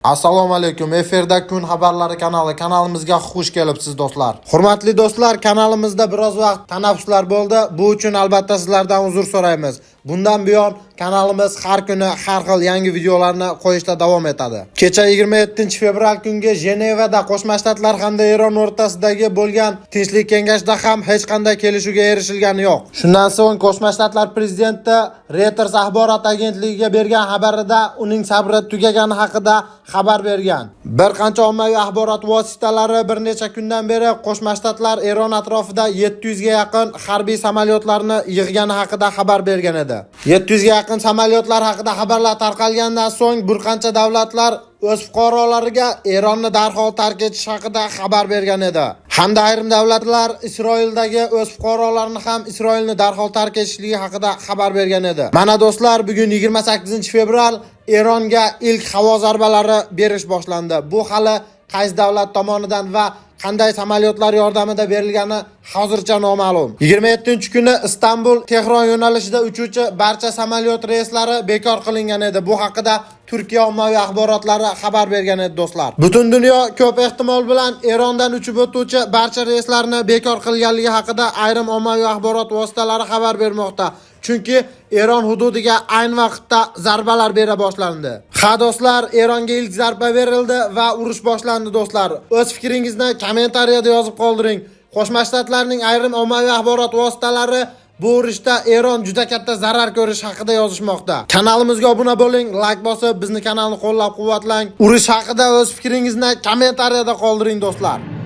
Assalomu alaykum. Efirda Kun xabarlari kanali. Kanalimizga xush kelibsiz, do'stlar. Hurmatli do'stlar, kanalimizda biroz vaqt tanaffuslar bo'ldi. Bu uchun albatta sizlardan uzr so'raymiz. Bundan buyon kanalimiz har kuni har xil yangi videolarni qo'yishda davom etadi. Kecha 27-fevral kungi Jenevada Qo'shma Shtatlar hamda Eron o'rtasidagi bo'lgan tinchlik kengashida ham hech qanday kelishuvga erishilgani yo'q. Shundan so'ng Qo'shma Shtatlar prezidenti Reuters axborot agentligiga bergan xabarida uning sabri tugagani haqida xabar bergan. Bir qancha ommaviy axborot vositalari bir necha kundan beri Qo'shma Shtatlar Eron atrofida 700 ga yaqin harbiy samolyotlarni yig'gani haqida xabar bergan edi. 700 ga yaqin samolyotlar haqida xabarlar tarqalgandan so'ng bir qancha davlatlar o'z fuqarolariga Eronni darhol tark etish haqida xabar bergan edi. Hamda ayrim davlatlar Isroildagi o'z fuqarolarini ham Isroilni darhol tark etishligi haqida xabar bergan edi. Mana do'stlar, bugun 28-fevral Eronga ilk havo zarbalari berish boshlandi. Bu hali qaysi davlat tomonidan va qanday samolyotlar yordamida berilgani hozircha noma'lum. 27-kuni Istanbul Tehron yo'nalishida uchuvchi barcha samolyot reyslari bekor qilingan edi. Bu haqida Turkiya ommaviy axborotlari xabar bergan edi, do'stlar. Butun dunyo ko'p ehtimol bilan Erondan uchib o'tuvchi barcha reyslarni bekor qilganligi haqida ayrim ommaviy axborot vositalari xabar bermoqda. Chunki Eron hududiga ayni vaqtda zarbalar bera boshlandi. Ha do'stlar, Eronga ilk zarba berildi va urush boshlandi, do'stlar. O'z fikringizni kommentariyada yozib qoldiring. Qo'shma Shtatlarning ayrim ommaviy axborot vositalari bu urushda Eron juda katta zarar ko'rishi haqida yozishmoqda. Kanalimizga obuna bo'ling, like bosib, bizni kanalni qo'llab-quvvatlang. Urush haqida o'z fikringizni kommentariyada qoldiring, do'stlar.